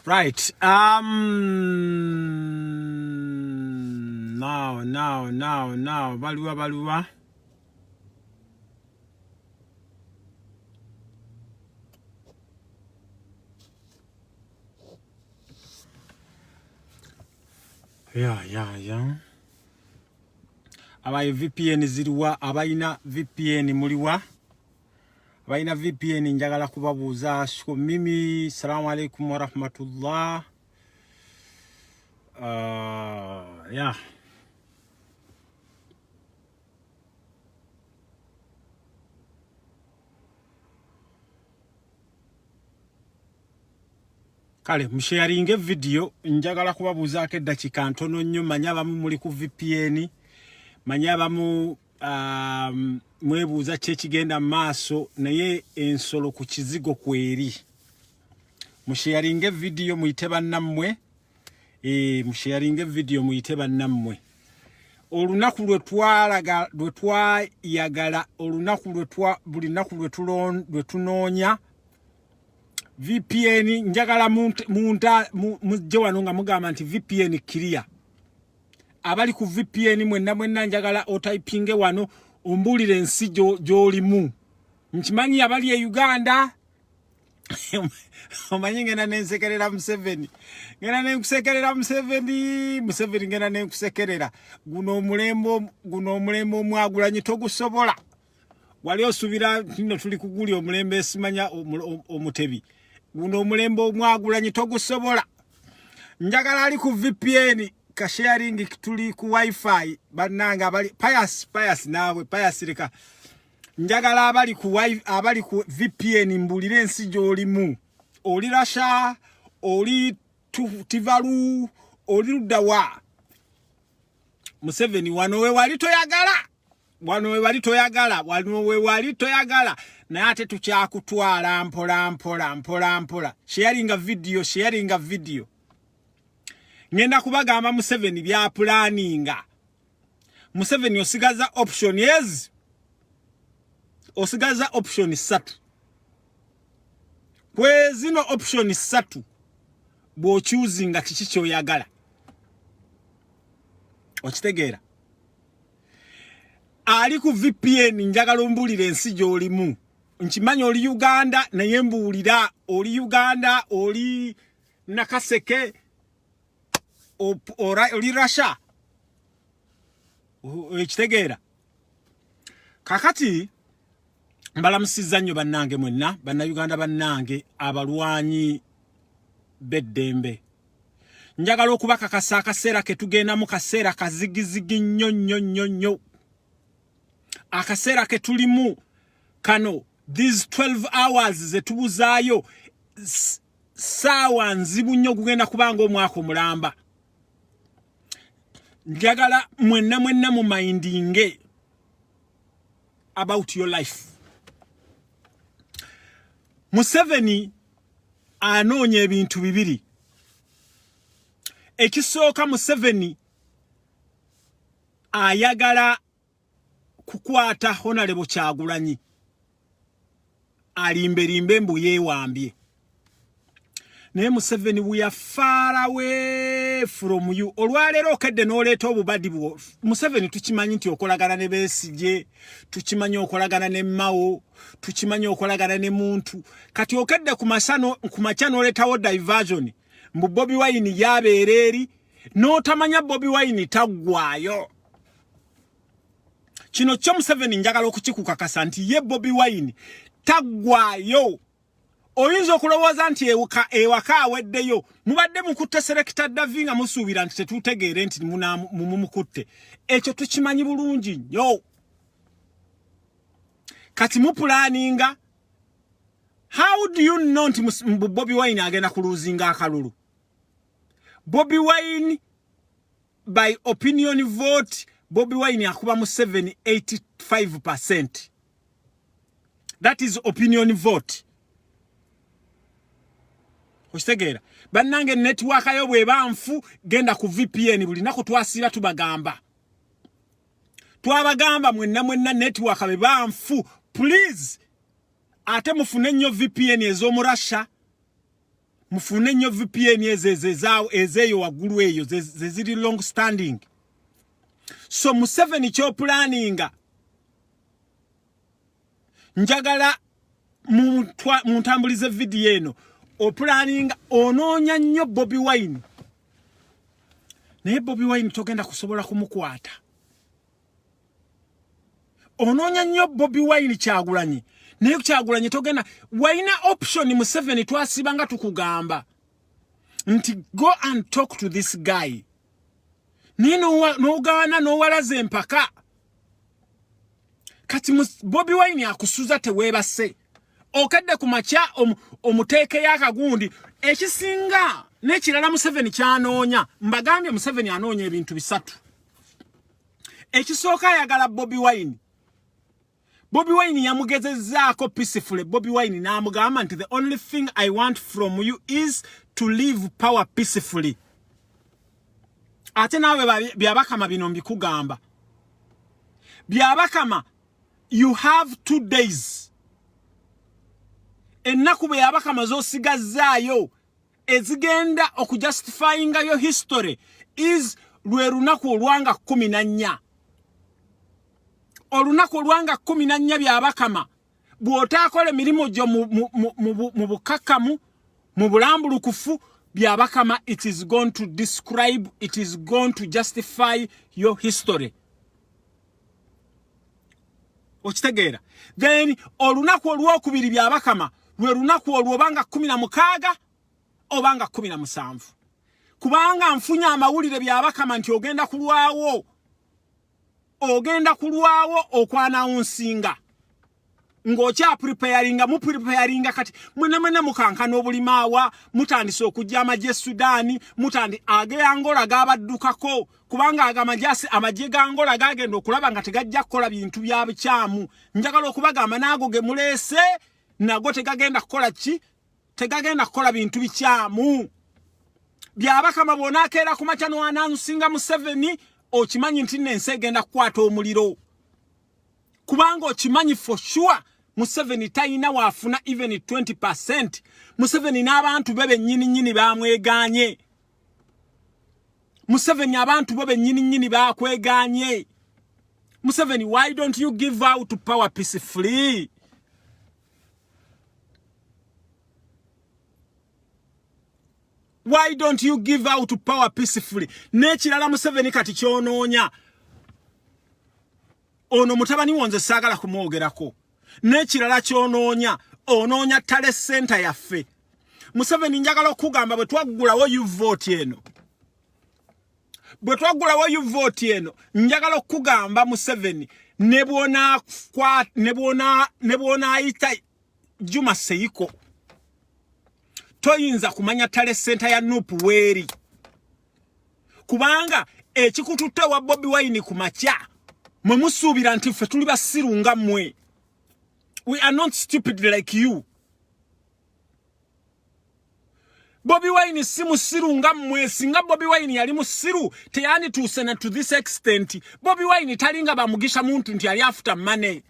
Right. Now, now, now, now. Baluwa, baluwa. Yeah. Abaye VPN ziriwa, abayina VPN muliwa. Abalina VPN njagala kubabuuza siko mimi. Salamu alaikum warahmatullah. Yeah. Kale musharinge video, njagala kubabuuzaako eddakiika ntono nnyo. Manye abamu muli ku VPN, manye abamu mwebuuza ki ekigenda mu maaso, naye ensolo ku kizigo kweri. Musharinge video muyite bannammwe, musharinge video muyite bannammwe. Olunaku lwe twalaga, lwe twayagala, olunaku lwe twa, buli lunaku lwe tunoonya VPN. Njagala mujje wano nga mugamba nti VPN clear. Abali ku VPN mwenna mwenna njagala otypinge wano ombuulire ensi gy'olimu. Nkimanyi abali e Uganda, omanyi ngenda nensekerera Museveni, ngenda nenkusekerera Museveni, Museveni ngenda nenkusekerera. Guno omulembe, guno omulembe omwagulanyi togusobola. Wali osuubira nno tuli kuguli omulembe esimanya omutebi. Guno omulembe omwagulanyi togusobola. Njagala ali ku VPN ka sharing, tuli ku wifi bannange. Abali Pius, Pius naawe Pius leka. Njagala abali ku wifi, abali ku VPN mbulire ensi gy'olimu. Oli Russia, oli Tuvalu, oli luddawa? Museveni wano we wali toyagala, wano we wali toyagala, wano we wali toyagala, naye ate tukyakutwala mpola mpola mpola mpola. Sharinga video, sharinga video. Ngenda kubagamba Museveni bya planninga. Museveni osigaza option yes, osigaza option ssatu. Kwezino option ssatu bw'ochoosinga kiki kyoyagala, okitegeera? Ali ku VPN njagala ombuulire ensi gy'olimu. Nkimanyi oli Uganda, naye mbuulira oli Uganda, oli Nakaseke, oli Russia, ekitegeera? Kakati mbalamusizza nnyo bannange mwenna, bannayuganda bannange, abalwanyi b'eddembe. Njagala okubakakasa akaseera ke tugendamu kaseera kazigizigi nnyo nnyo nnyo nnyo. Akaseera ke tulimu kano, these 12 hours ze tubuzaayo, saawa nzibu nnyo, gugenda kubanga omwaka omulamba. Njagala mwenna mwenna mumindinge about your life. Museveni anoonya ebintu bibiri. Ekisooka, Museveni ayagala kukwata Honorable Kyagulanyi alimberimbe mbu yeewambye, naye Museveni, we are far away from you. Olwaleero okedde n'oleeta obubadi bwo. Museveni, tukimanyi nti okolagana ne Besigye, tukimanyi okolagana ne Mao, tukimanyi okolagana ne muntu. Kati okedde ku makya n'oleetawo diversion mbu Bobi Wine yabeera eri, n'otamanya Bobi Wine taggwayo. Kino kyo Museveni njagala okukikukakasa nti ye Bobi Wine taggwayo. Oyinza okulowooza nti ewaka aweddeyo. Mubadde mukutte Selector Davi nga musuubira nti tetutegeere nti mumukutte. Ekyo tukimanyi bulungi nnyo. Kati muplanninga. How do you know nti Bobi Wine agenda kulosinga akalulu? Bobi Wine, by opinion vote, Bobi Wine akuba mu 785%. That is opinion vote, okitegeera? Bannange, network yo bweba nfu, genda ku VPN. Buli naku twasiira tubagamba, twabagamba mwenna mwenna, network bweba nfu, please ate mufune nnyo VPN ez'omu Russia. Mufune nnyo VPN ezo ezezaawo ezeeyo waggulu eyo zeziri long standing. So Museveni kyopulaninga, njagala muntambulize vidiyo eno. Opulaninga onoonya nnyo Bobi Wine, naye Bobi Wine togenda kusobola kumukwata. Onoonya nnyo Bobi Wine Kyagulanyi, naye Kyagulanyi togenda. Walina option Museveni, twasiba nga tukugamba nti go and talk to this guy, naye n'ogaana n'owalaza empaka. Kati Bobi Wine akusuza teweebase, okedde ku makya omuteekeyo akagundi. Ekisinga n'ekirala Museveni kyanoonya, mbagambye Museveni anoonya ebintu bisatu. Ekisooka, ayagala Bobi Wine. Bobi Wine yamugezezzaako peacefully. Bobi Wine n'amugamba nti the only thing I want from you is to leave power peacefully. Ate naawe Byabakama, bino mbikugamba Byabakama, you have 2 days. Ennaku bwe Yabakama z'osigazzaayo ezigenda okujustifyinga yo history is lwe lunaku olwanga 14, olunaku olwanga 14. Byabakama, bw'otaakola emirimu gyo mu bukakkamu, mu bulambulukufu, Byabakama, it is going to describe, it is going to justify your history. Okitegeera? Then olunaku olwokubiri, Byabakama, lwe lunaku olwo obanga 16 obanga 17, kubanga nfunye amawulire, Byabakama, nti ogenda kulwawo, ogenda kulwawo okwanawunsinga ng'okyapreparinga, mupreparinga. Kati mwena mwena mukankana obulimaawa, mutandise okujja amagye Sudaani, mutandi age Angola gabaddukako, kubanga ago amajasi, amagye ga Angola gagenda okulaba nga tegajja kukola bintu bya bukyamu. Njagala okubagamba naago ge muleese nago tegagenda kukola ki? Tegagenda kukola bintu bikyamu. Byabakama, bw'onaakeera ku makya n'oanansinga Museveni, okimanyi nti nno ensi egenda kukwata omuliro, kubanga okimanyi for sure Museveni talina waafuna even 20. Museveni n'abantu be bennyini nnyini bamwegaanye. Museveni, abantu bo bennyini nnyini bakwegaanye. Museveni, why don't you give out power peacefully? Why don't you give out power peacefully? N'ekirala Museveni kati kyonoonya, ono mutabani wonze saagala kumwogerako. N'ekirala kyonoonya, onoonya tally center yaffe. Museveni, njagala okugamba, bwe twaggulawo uvote eno, bwe twaggulawo uvote eno, njagala okugamba Museveni, ne bw'onaayita Juma Seiko, toyinza kumanya tally center ya NUP weeri, kubanga ekikututte wa Bobi Wine ku makya, mwe musuubira nti ffe tuli basiru nga mmwe. We are not stupid like you. Bobi Wine si musiru nga mmwe. Singa Bobi Wine yali musiru, teyandituuse na to this extent. Bobi Wine talinga bamugisha muntu nti ali after money.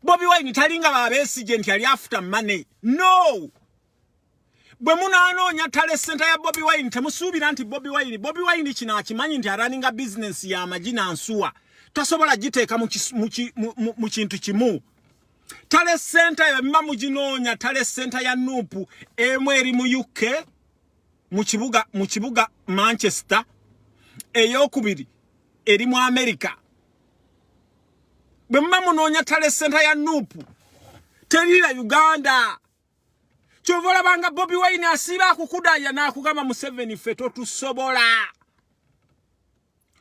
Bobi Wine talinga babesigye nti ali after money. No, bwe munaanoonya tally center ya Bobi Wine, temusuubira nti Bobi Wine, Bobi Wine kino akimanyi nti arunninga bizinensi y'amagi nansuwa, tasobola giteeka mu kintu kimu. Tally center yemba muginoonya, tally center ya NUP emu eri mu UK, mu kibuga Manchester, eyokubiri eri mu America. Bwe muba munoonya tally center ya NUP, terira Uganda. Kyova olabanga Bobi Wine asiiba akukudaya n'akugamba, Museveni, ffe totusobola.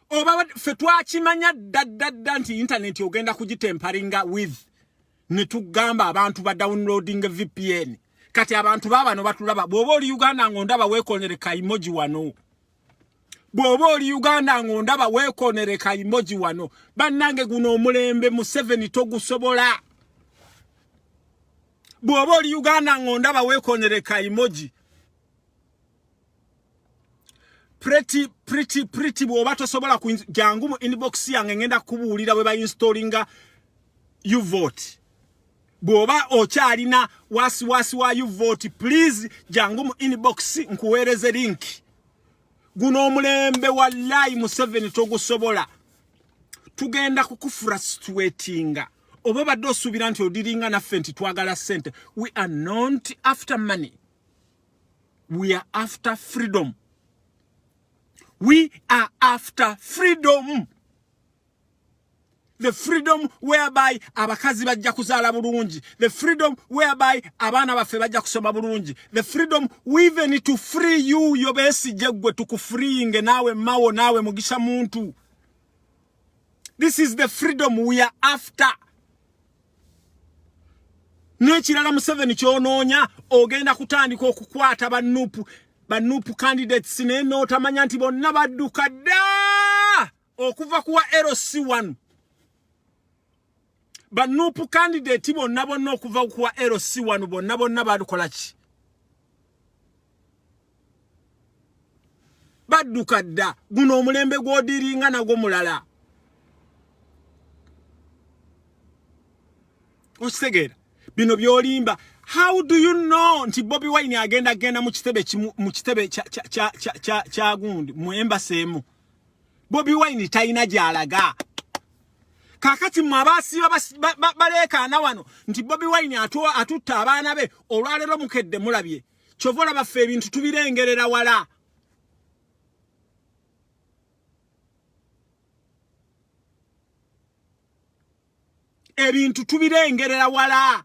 Oba ffe twakimanya dda dda dda nti intaneti ogenda kugitamperinga with, ne tugamba abantu ba downloading VPN. Kati abantu baabano batulaba. Bw'oba oli Uganda ng'ondaba, weekonere ka emoji wano. Bw'oba oli Uganda ng'ondaba, weekonere ka emoji wano. Bannange, guno omulembe Museveni togusobola. Bw'oba oli Uganda ng'ondaba, weekonere ka emoji. Pretty, pretty, pretty, bw'oba tosobola, jangu mu inbox yange, ngenda kubuulira bwe bainstallinga uvote. Bw'oba okyalina wasiwasi wa uvote, please jangu mu inbox nkuweereze link. Guno omulembe wallayi Museveni togusobola, tugenda kukufrustratinga. Oba obadde osuubira nti odiringa naffe nti twagala ssente, we are not after money, we are after freedom, we are after freedom, the freedom whereby abakazi bajja kuzaala bulungi, the freedom whereby abaana baffe bajja kusoma bulungi, the freedom even to free you. Yo Besigye gwe tukufreeinge naawe Mawo naawe Mugisha Muntu. This is the freedom we are after. N'ekirala Museveni kyonoonya, ogenda kutandika okukwata ba NUP candidates, naye n'otamanya nti bonna badduka dda okuva kuwa LC1. Ba NUP candidate bonna bonna okuva kuwa LC1 bonna bonna balukola ki? Badduka dda. Guno omulembe gw'odiringa nagwo mulala, okitegeera? Bino by'olimba, how do you know nti Bobi Wine agenda genda mu kitebe, mu kitebe kya gundi, mu embassy emu? Bobi Wine talina gy'alaga. Kakati mwe abasiiba baleekaana wano nti Bobi Wine atutta abaana be, olwaleero mukedde mulabye. Kyova olaba ffe ebintu tubirengerera wala. Ebintu tubirengerera wala.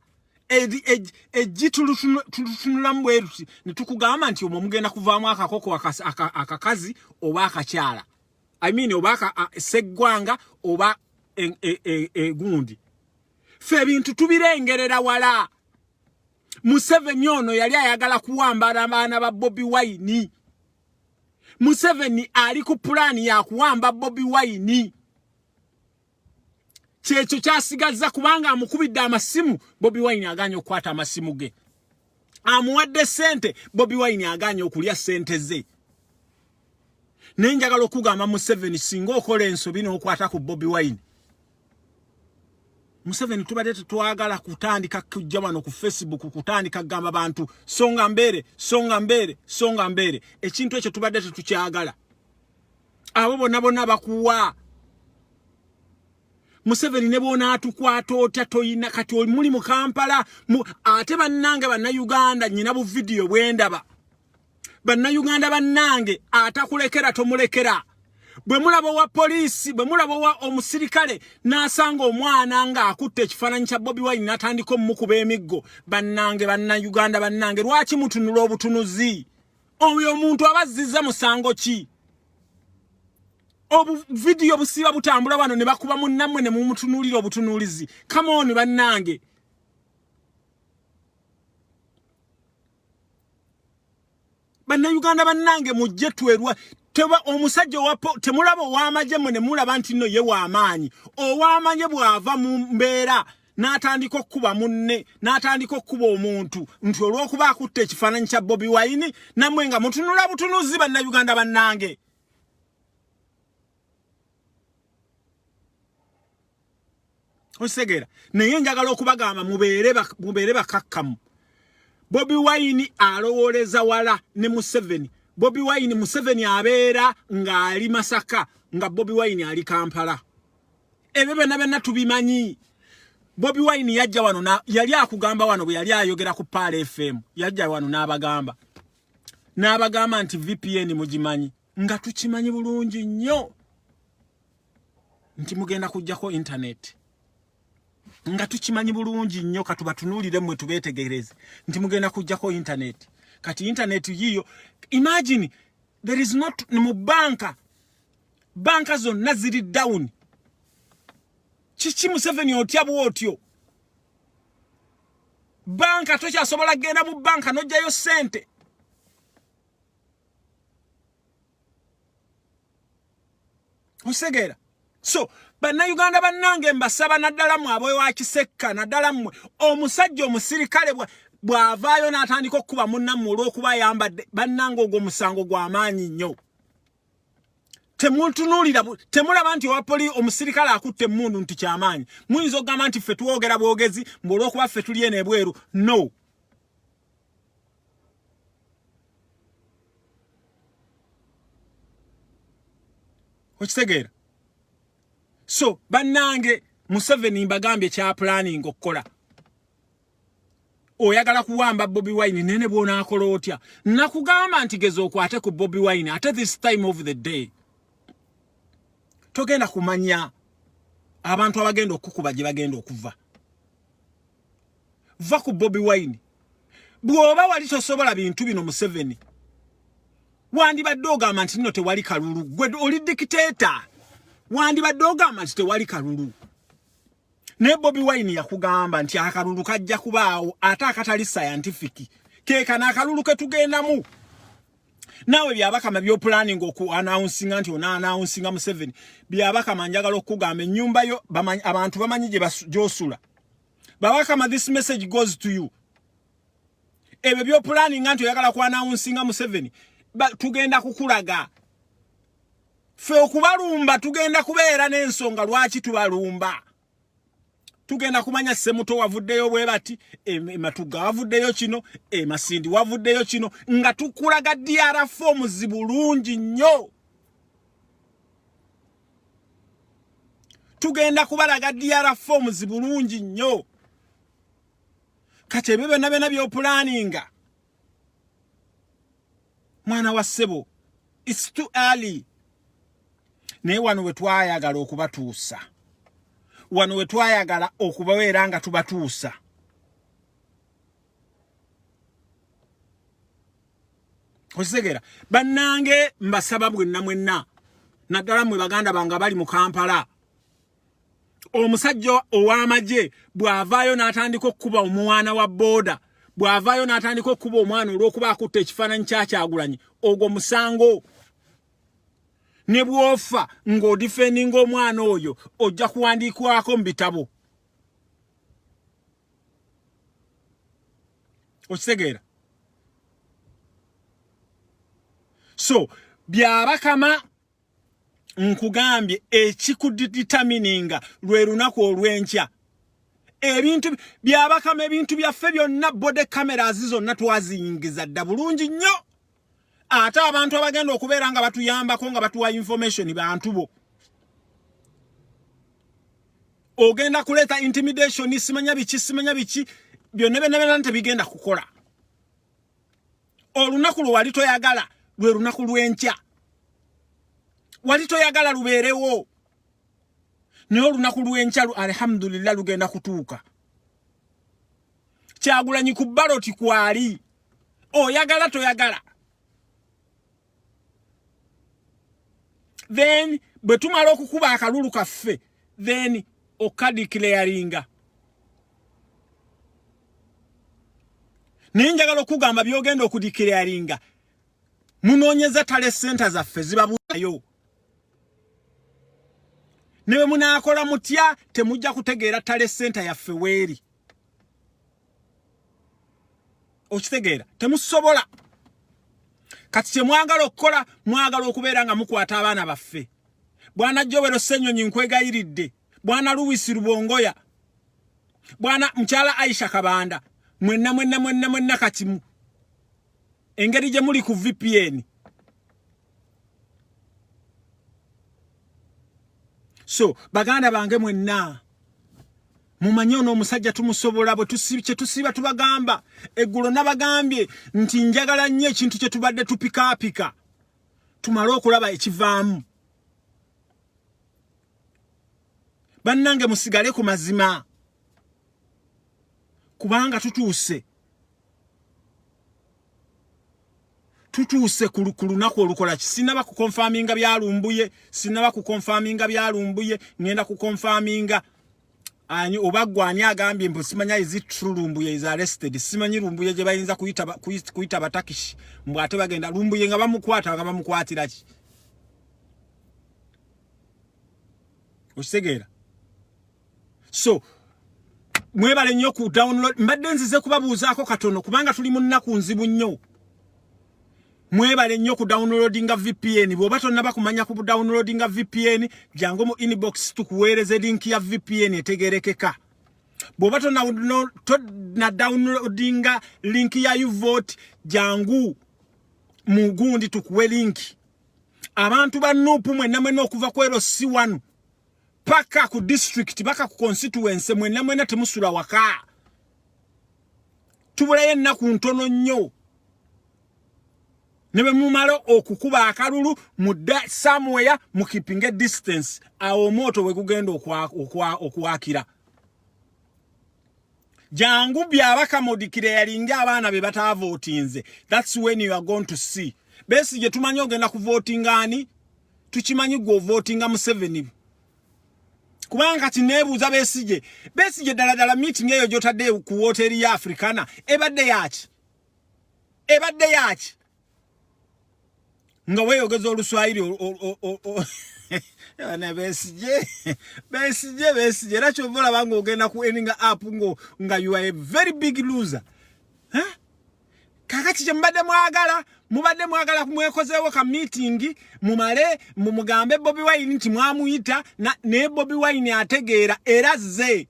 Eggi tulutunulamu bwe luti ne tukugamba nti omwo mugenda kuvaamu akakoko akakazi oba akakyala, I mean oba seggwanga oba egundi. Ffe ebintu tubirengerera wala. Museveni ono yali ayagala kuwamba abaana ba Bobi Wine. Museveni ali ku pulaani ya kuwamba Bobi Wine, kyekyo kyasigazza, kubanga amukubidde amasimu, Bobi Wine aganye okukwata amasimu ge. Amuwadde sente, Bobi Wine aganye okulya sente ze. Naye njagala okugamba Museveni, singa okola ensobi n'okwata ku Bobi Wine, Museveni, tubadde tetwagala kutandika kujja wano ku Facebook kutandika kugamba bantu songa mbeere, songa mbeere, songa mbeere. Ekintu ekyo tubadde tetukyagala. Abo bonna bonna bakuwa Museveni ne bw'onaatukwata otya toyina. Kati muli mu Kampala, ate bannange Bannayuganda, nyina bu vidiyo bwendaba. Bannayuganda bannange, atakulekera tomulekera. Bwe mulaba owa poliisi, bwe mulaba owa omusirikale n'asanga omwana ng'akutte ekifaananyi kya Bobi Wine n'atandika omumukuba emiggo, bannange Bannayuganda bannange, lwaki mutunula obutunuzi? Oyo omuntu aba azzizza musango ki? Obuvidiyo busiiba butambula wano ne bakuba munnammwe ne mumutunuulira obutunuulizi. Come on, bannange. Bannayuganda bannange, mujje twerwa teba omusajja owa temulaba ow'amagye mmwe ne mulaba nti nno ye w'amaanyi. Ow'amagye bw'ava mu mbeera n'atandika okukuba munne, n'atandika okukuba omuntu nti olw'okuba akutte ekifaananyi kya Bobi Wine, nammwe nga mutunula butunuzi. Bannayuganda bannange, okitegeera? Naye njagala okubagamba mubeere bakakkamu. Bobi Wine alowooleza wala ne Museveni. Bobi Wine, Museveni abeera ng'ali Masaka nga Bobi Wine ali Kampala. Ebyo byonna byonna tubimanyi. Bobi Wine yajja wano, yali akugamba wano bwe yali ayogera ku Paal FM, yajja wano n'abagamba nti VPN mugimanyi, nga tukimanyi bulungi nnyo nti mugenda kujjako internet, nga tukimanyi bulungi nnyo. Katubatunuulire mmwe tubeetegereze nti mugenda kujjako internet. Kati internet yiyo, imagine there is not mu banka, banka zonna ziri down. Kiki Museveni otya bwotyo? Banka tokyasobola kugenda mu banka n'ojjayo ssente. Osegeera? So Bannayuganda bannange, mbasaba, naddala mmwe ab'ewa Kisekka, naddala mmwe, omusajja omusirikale bw'avaayo n'atandika okukuba munnammwe olw'okuba ayambadde, bannange, ogwo omusango gw'amaanyi nnyo. Temutunuulira, temulaba nti owa poli omusirikale akutte emmundu nti kyamaanyi. Muyinza okugamba nti ffe twogera bwogezi mbu olw'okuba ffe tuli eno ebweru. No. Okitegeera? So bannange, Museveni mbagambye kya planning okukola. Oyagala kuwamba Bobi Wine, nene bw'onaakola otya? Nakugamba nti geza okwate ku Bobi Wine ate this time of the day. Togenda kumanya abantu abagenda okukuba gye bagenda okuva. Va ku Bobi Wine. Bw'oba wali tosobola bintu bino Museveni, wandibadde ogamba nti nno tewali kalulu. Gwe oli dictator, wandibadde ogamba nti tewali kalulu. Naye Bobi Wine yakugamba nti akalulu kajja kubaawo ate akatali scientific. Keekano akalulu ke tugendamu. Naawe Byabakama by'opulaninga oku announcinga nti ona announcinga Museveni, Byabakama njagala okukugamba ennyumba yo abantu bamanyi gy'osula. Babakama, this message goes to you. Ebyo by'opulaninga nti oyagala ku announcinga Museveni, tugenda kukulaga. Ffe okubalumba tugenda kubeera n'ensonga lwaki tubalumba. Tugenda kumanya Ssemuto wavuddeyo bwe bati, Matugga wavuddeyo kino, Masindi wavuddeyo kino, nga tukulaga DR forms bulungi nnyo. Tugenda kubalaga DR forms bulungi nnyo. Kati ebyo byonna byonna by'opulaninga, mwana wa ssebo, it's too early. Naye wano we twayagala okubatuusa, wano we twayagala okubaweera nga tubatuusa. Okitegeera? Bannange, mbasaba bwenna mwenna, naddala mmwe baganda bange abali mu Kampala, omusajja ow'amagye bw'avaayo n'atandika okukuba omwana wa booda, bw'avaayo n'atandika okukuba omwana olw'okuba akutte ekifaananyi kya Kyagulanyi, ogwo musango. Ne bw'ofa ng'odifendinga omwana oyo, ojja kuwandiikwako mu bitabo. Okitegeera? So Byabakama, nkugambye ekikuditamininga lwe lunaku olw'enkya. Ebintu Byabakama, ebintu byaffe byonna, body cameras zonna twaziyingiza dda bulungi nnyo. Ate abantu abagenda okubeera nga batuyambako nga batuwa information bantu bo. Ogenda kuleeta intimidation, simanya biki, simanya biki, byonna byonna byonna tebigenda kukola. Olunaku lwe wali toyagala lwe lunaku lw'enkya. Wali toyagala lubeerewo, naye olunaku lw'enkya alhamdulillah lugenda kutuuka. Kyagulanyi ku ballot kwali, oyagala toyagala. Then bwe tumala okukuba akalulu kaffe, then okadeclaringa. Naye njagala okugamba byogenda okudeclaringa, munoonyeza tally center zaffe zibabulayo. Ne bwe munaakola mutya, temujja kutegeera tally center yaffe weeri. Okitegeera? Temusobola. Kati kye mwagala okukola, mwagala okubeera nga mukwata abaana baffe. Bwana Joel Ssenyonyi, nkwegayiridde. Bwana Louis Rubongoya, bwana mukyala Aisha Kabanda, mwenna mwenna mwenna mwenna, kati engeri gye muli ku VPN, so baganda bange mwenna mumanye ono omusajja tumusobola. Bwe kye tusiiba tubagamba, eggulo nabagambye nti njagala nnyo ekintu kye tubadde tupikaapika tumale okulaba ekivaamu. Bannange, musigale ku mazima, kubanga tutuuse ku lunaku olukola ki. Sinaba kukonfaminga byalumbuye, sinaba kukonfaminga byalumbuye. Ngenda kukonfaminga ani oba gwe ani agambye mbu simanya is it true Lumbuye is arrested. Simanyi Lumbuye gye bayinza kuyita batakishi mbu ate bagenda Lumbuye nga bamukwata, nga bamukwatira ki? Okitegeera? So mwebale nnyo ku download. Mbadde nzize kubabuuzaako katono kubanga tuli mu nnaku nzibu nnyo. Mwebale nnyo ku downloadinga VPN. Bw'oba tonnaba kumanya ku downloadinga VPN, jangu mu inbox tukuweereze link ya VPN etegerekeka. Bw'oba tonna downloadinga link ya uvote, jangu mu gundi tukuwe link. Abantu ba NUP mwenna mwenna, okuva ku LC1 paka ku district, paka ku constituency, mwenna mwenna temusula waka. Tubulayo ennaku ntono nnyo, ne bwe mumala okukuba akalulu, mudda somewhere, mukeepinga distance. Awo omwoto we gugenda okwakira. Jangu Byabakama yalinga abaana be batavootinze. That's when you are going to see. Besigye, tumanyi ogenda kuvootinga ani, tukimanyi gwe ovootinga Museveni. Kubanga kati neebuuza, Besigye, Besigye, ddala ddala meeting eyo gy'otadde ku woteeri ya Africana ebadde yaki? Ebadde yaki nga weeyogeza Oluswayiri? Besigye, Besigye, Besigye, era kyova olaba ng'ogenda ku endinga up nga you are a very big loser. Huh? Kakati kye mubadde mwagala, mubadde mwagala mwekozeewo ka meeting, mumale mumugambe Bobi Wine nti mwamuyita. Naye Bobi Wine ategeera era ze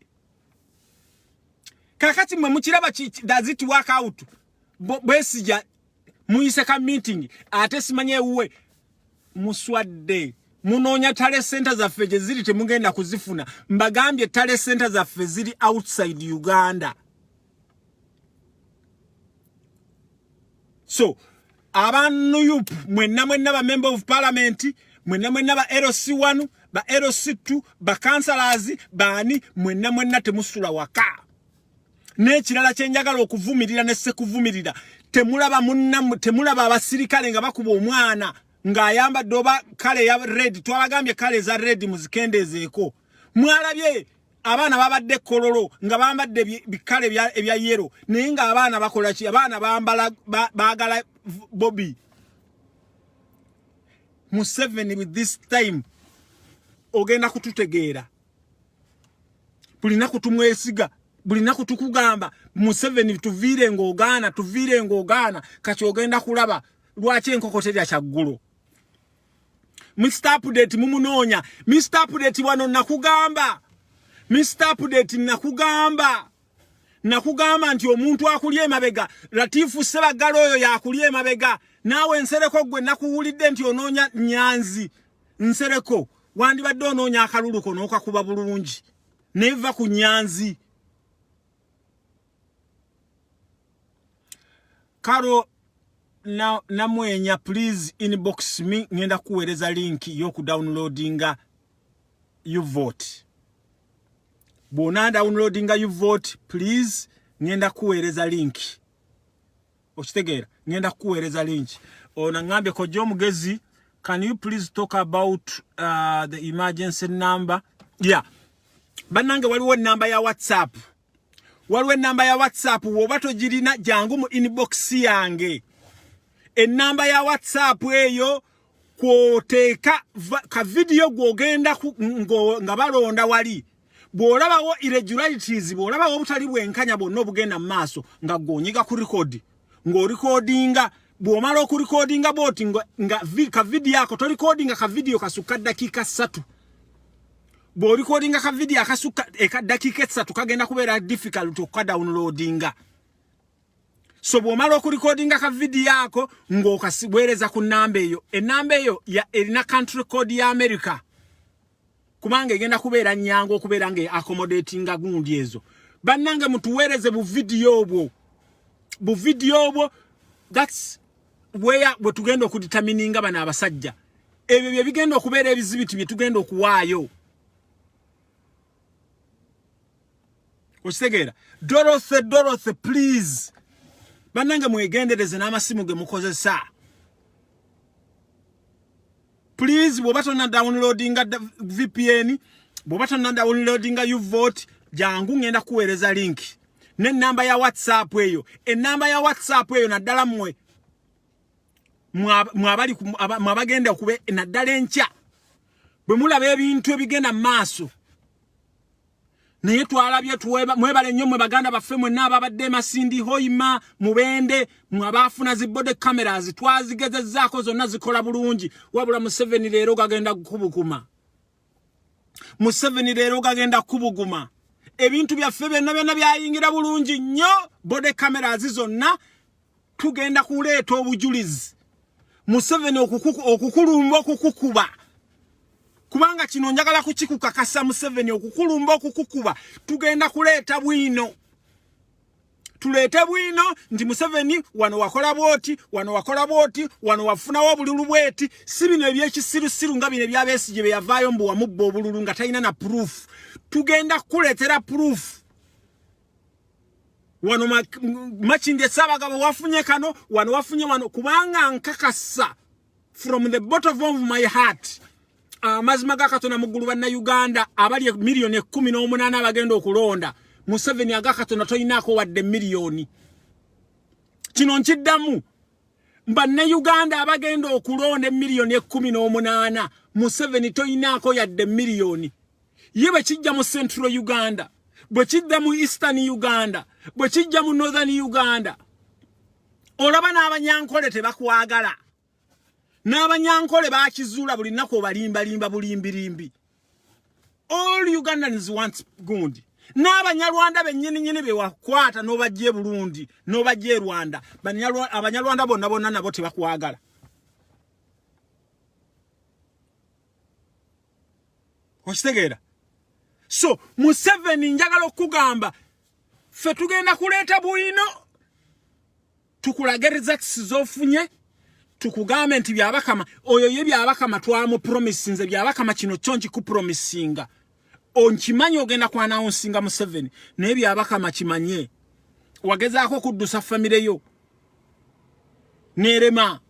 kakati mwe mukiraba. Does it work out? Besigye muyise ka meeting ate simanye ewuwe. Muswadde. Munoonya tally center zaffe gye ziri, temugenda kuzifuna. Mbagambye, tally center zaffe ziri outside Uganda. So aba NUP mwenna mwenna, ba member of parliament mwenna mwenna, ba LC1, ba LC2, ba councillors, baani mwenna mwenna, temusula waka. N'ekirala kyenjagala okuvumirira ne sekuvumirira, temulaba munna, temulaba abasirikale nga bakuba omwana ng'ayambadde oba colour ya red. Twabagambye colour eza red muzikendeezeeko. Mwalabye abaana babadde Kololo nga bambadde bikale ebya yellow, naye ng'abaana bakola ki? Abaana bambala baagala Bobi. Museveni, with this time ogenda kututegeera. Buli naku tumwesiga, buli naku tukugamba Museveni tuviire ng'ogaana, tuviire ng'ogaana. Kati ogenda kulaba lwaki enkoko terya kyaggulo. Mr Update mumunoonya. Mr Update, wano nakugamba, Mr Update, nakugamba, nakugamba nti omuntu akuli emabega Latifu Sebagala, oyo yakuli emabega. Naawe Nsereko, gwe nakuwulidde nti onoonya Nyanzi. Nsereko, wandibadde onoonya akaluluko n'okakuba bulungi, neva ku Nyanzi. Karo na Namwenya, please inbox me, ngenda kuweereza link y'okudownloadinga uvote. Bw'ona downloadinga uvote, please, ngenda kuweereza link. Okitegeera? Ngenda kukuweereza link. Ono ngambye, "Kojja omugezi, can you please talk about the emergency number?" Yeah, bannange, waliwo enamba ya WhatsApp, waliwo enamba ya WhatsApp. Woba togirina, jangu mu inbox yange. Enamba ya WhatsApp eyo kwoteeka ka vidiyo gw'ogenda nga balonda wali. Bw'olabawo irregularities, bw'olabawo obutali bwenkanya bwonna obugenda mu maaso, nga gw'onyiga ku record, ng'orikodinga. Bw'omala okurikodinga bwoti nga ka vidiyo ako, torikodinga ka vidiyo kasukka ddakiika 3. Bw'orikodinga ka vidiyo akasukka eka ddakiika 3, kagenda kubeera difficult okukadownloadinga. So bw'omala okurikodinga ka vidiyo ako ng'okasiweereza ku namba eyo. Enamba eyo erina country code ya America, kubanga egenda kubeera nyangu okubeera nga accommodatinga gundi ezo. Bannange, mutuweereze buvidiyo obwo, buvidiyo obwo. That's where bwe tugenda okudetermininga bano abasajja. Ebyo bye bigenda okubeera ebizibiti bye tugenda okuwaayo. Okitegeera? Dorothy, Dorothy, please, bannange, mwegendereze n'amasimu ge mukozesa. Please, bw'oba tonna downloadinga VPN, bw'oba tonna downloadinga uvote, jangu ngenda kuweereza link n'ennamba ya WhatsApp eyo. Ennamba ya WhatsApp eyo, naddala mmwe mwabali mwabagenda okube, naddala enkya bwe mulaba ebintu ebigenda mu maaso. Naye twalabye, mwebale nnyo mwe baganda baffe mwenna ababadde Masindi, Hoima, Mubende, mwe abaafuna zi body cameras, twazigezezzaako zonna zikola bulungi. Wabula Museveni leero gagenda kukubuguma. Museveni leero gagenda kukubuguma. Ebintu byaffe byonna byonna byayingira bulungi nnyo, body cameras zonna. Tugenda kuleeta obujulizi, Museveni, okukulumba okukukuba, kubanga kino njagala kukikukakasa. Museveni, okukulumba okukukuba, tugenda kuleeta bwino, tuleete bwino nti Museveni wano wakola bwoti, wano wakola bwoti, wano wafunawo obululu bweti. Si bino ebyekisirusiru nga bino ebyabesigye bye yavaayo mbu wamubba obululu nga talina na proof. Tugenda kukuleetera proof. Wano Makindye Ssaabagabo wafunye kano, wano wafunye wano, kubanga nkakasa from the bottom of my heart, amazima ga Katonda mu ggulu, Bannayuganda abali 18 miliyoni abagenda okulonda, Museveni, aga Katonda tolinaako wadde miliyoni. Kino nkiddamu, Bannayuganda abagenda okulonda 18 miliyoni, Museveni tolinaako yadde miliyoni. Ye bwe kijja mu Central Uganda, bwe kidda mu Eastern Uganda, bwe kijja mu Northern Uganda, olaba n'Abanyankole tebakwagala. N'Abanyankole bakizuula, buli nnaku obalimbalimba bulimbirimbi. All Ugandans want gundi. N'Abanyarwanda bennyini nyini bewakwata n'obajja e Burundi n'obajja e Rwanda, Abanyarwanda bonna bonna nabo tebakwagala. Okitegeera? So Museveni, njagala okugamba, ffe tugenda kuleeta bwino, tukulage results z'ofunye, tukugambe nti Byabakama oyo ye Byabakama twamupromisinze. Byabakama, kino kyo nkikupromisinga. Onkimanyi ogenda kwanaunsinga Museveni, naye Byabakama kimanye wagezaako okuddusa famire yo nerema.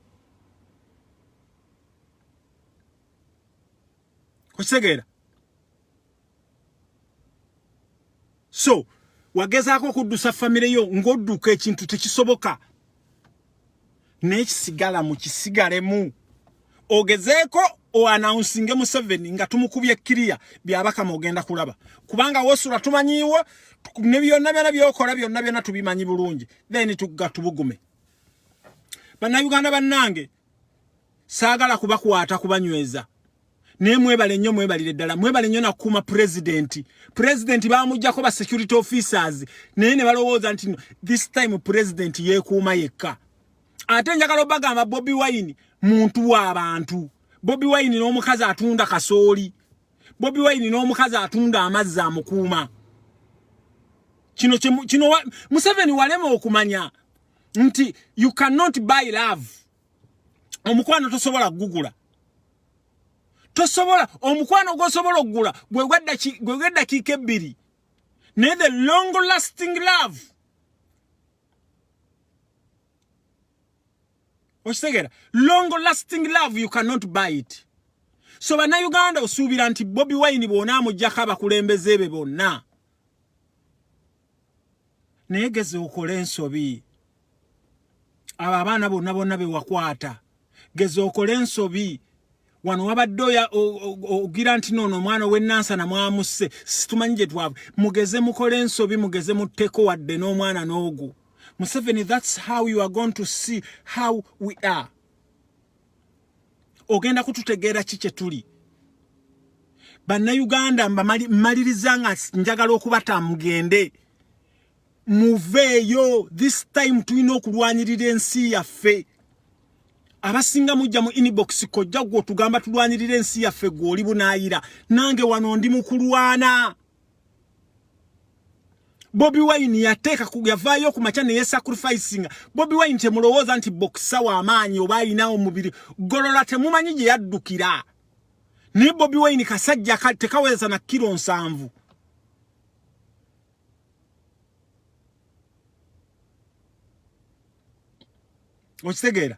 Okitegeera? So wagezaako okuddusa famire yo ng'odduka, ekintu tekisoboka, naye kisigala mu kisigalemu. Ogezeeko oannouncinge Museveni nga tumukubye kiriya. Byabakama, ogenda kulaba, kubanga wosula tumanyiiwo, ne byonna byonna byokola byonna byonna tubimanyi bulungi. Then tugga tubugume. Bannayuganda bannange, saagala kubakwata kubanyweza, naye mwebale nnyo, mwebalire ddala, mwebale nnyo nakuuma pulezidenti. Pulezidenti bamugjako ba security officers, naye ne balowooza nti this time pulezidenti yeekuuma yekka. Ate njagala obagamba, Bobi Wine muntu w'abantu. Bobi Wine n'omukazi atunda kasooli, Bobi Wine n'omukazi atunda amazzi amukuuma. Kino kino Museveni walema okumanya nti you cannot buy love. Omukwano tosobola kugugula, tosobola. Omukwano gwosobola okugula gwe gweddakiika 2, naye the long lasting love, okitegeera, long lasting love, you cannot buy it. So Bannayuganda, osuubira nti Bobi Wine bw'onaamugjako abakulembeze be bonna, naye geze okole ensobi, abo abaana bonna bonna be wakwata, geza okole ensobi. Wano wabadde ogira nti noono omwana ow'ennansana mwamusse, situmanyi gye twava. Mugeze mukole ensobi, mugeze mutteko wadde n'omwana n'ogwo. Museveni, that's how you are going to see how we are. Ogenda kututegeera ki kye tuli. Bannayuganda, mmaliriza nga njagala okubata mugende muveeyo. This time tulina okulwanirira ensi yaffe. Abasinga mujja mu inbox, "Kojja gwe otugamba tulwanirira ensi yaffe, gwe oli bunaayira." Nange wano ndi mu kulwana. Bobi Wine yateeka yavaayo ku makya neye sacrificinga. Bobi Wine temulowooza nti boxer w'amaanyi oba alina omubiri golola, temumanyi gye yaddukira. Naye Bobi Wine kasajja tekaweza na kilo 70. Okitegeera?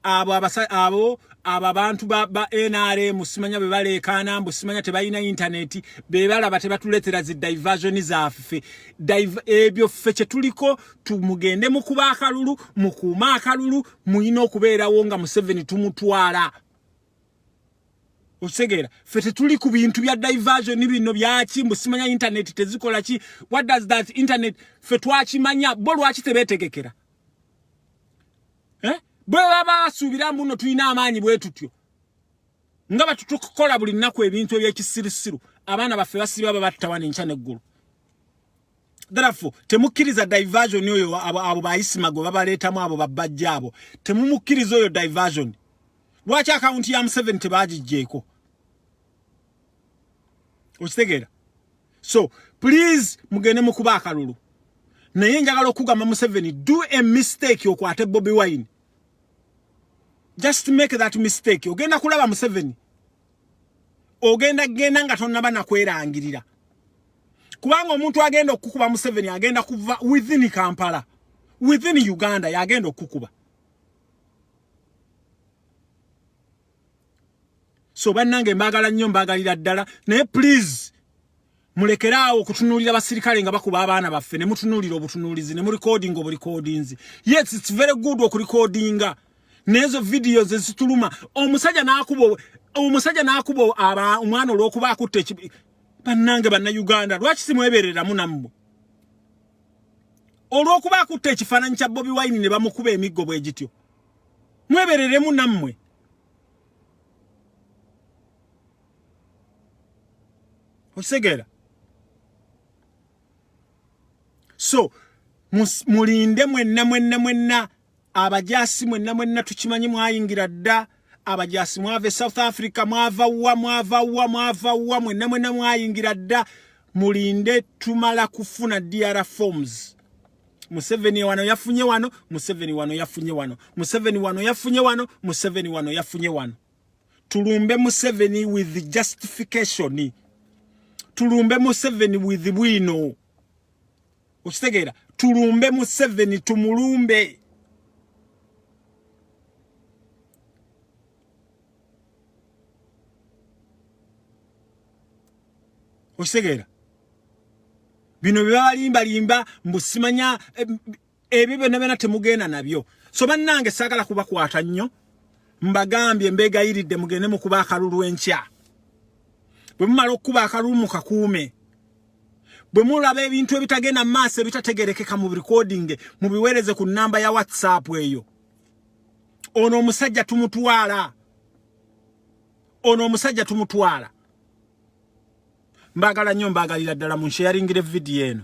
Abo abo abo abantu ba NRM, simanya bwe baleekaana mbu simanya tebalina intaneti, be balaba tebatuleetera zi diversion zaffe. Ebyo ffe kye tuliko. Tumugende mukuba akalulu, mukuume akalulu, muyina okubeerawo nga Museveni tumutwala. Okitegeera, ffe tetuli ku bintu bya diversion bino byaki, mbu simanya internet tezikola ki. What does that internet? Ffe twakimanya. Bo lwaki tebeetegekera, eh? Bwe baba basuubira mbu nno tulina amaanyi bwe tutyo nga batutukukola buli nnaku ebintu ebyekisirusiru, abaana baffe basiba babatta wano enkya n'eggulo. Therefore temukkiriza diversion oyo. Abo bayisima gwe babaleetamu, abo babbajja abo, temumukkiriza oyo diversion. Lwaki akawunti ya Museveni tebagijjeeko? Okitegeera? So please, mugende mukuba akalulu. Naye njagala okugamba Museveni, do a mistake okwate Bobi Wine. Just make that mistake, ogenda kulaba. Museveni, ogenda genda nga tonnaba nakwerangirira, kubanga omuntu agenda okukuba Museveni agenda kuva within Kampala, within Uganda yagenda okukuba. So bannange, mbaagala nnyo, mbaagalira ddala, naye please mulekeraawo okutunuulira basirikale nga bakuba abaana baffe ne mutunuulira obutunuulizi ne murecordinga oburecordinzi. Yes, it's very good okurecordinga, n'ezo videos ezituluma omusajja n'akuba omusajja n'akuba omwana olw'okuba akutte. Bannange Bannayuganda, lwaki simwebereramu nammwe? Olw'okuba akutte ekifaananyi kya Bobi Wine ne bamukuba emiggo bwe gityo, mwebereremu nammwe. Okitegeera? So mulinde mwenna, mwenna, mwenna abajaasi, mwenna, mwenna tukimanyi mwayingira dda. Abajaasi mwava e South Africa, mwava wa, mwava wa, mwava wa, mwenna, mwenna mwayingira dda. Mulinde tumala kufuna DR forms. Museveni wano yafunye wano, Museveni wano yafunye wano, Museveni wano yafunye wano, Museveni wano yafunye wano. Tulumbe Museveni with justification, tulumbe Museveni with bwino. Okitegeera? Tulumbe Museveni, tumulumbe. Okitegeera? Bino byebalimbalimba mbu simanya ebyo byonna byonna temugenda nabyo. So bannange, saagala kubakwata nnyo. Mbagambye, mbeegayiridde, mugende mukuba akalulu enkya. Bwe mumala okukuba akalulu, mukakuume. Bwe mulaba ebintu ebitagenda mu maaso, ebitategerekeka, mu recording, mubiweereze ku nnamba ya WhatsApp eyo. Ono omusajja tumutwala, ono omusajja tumutwala. Mbagala nnyo, mbagalira ddala. Munsharingire vidiyo eno.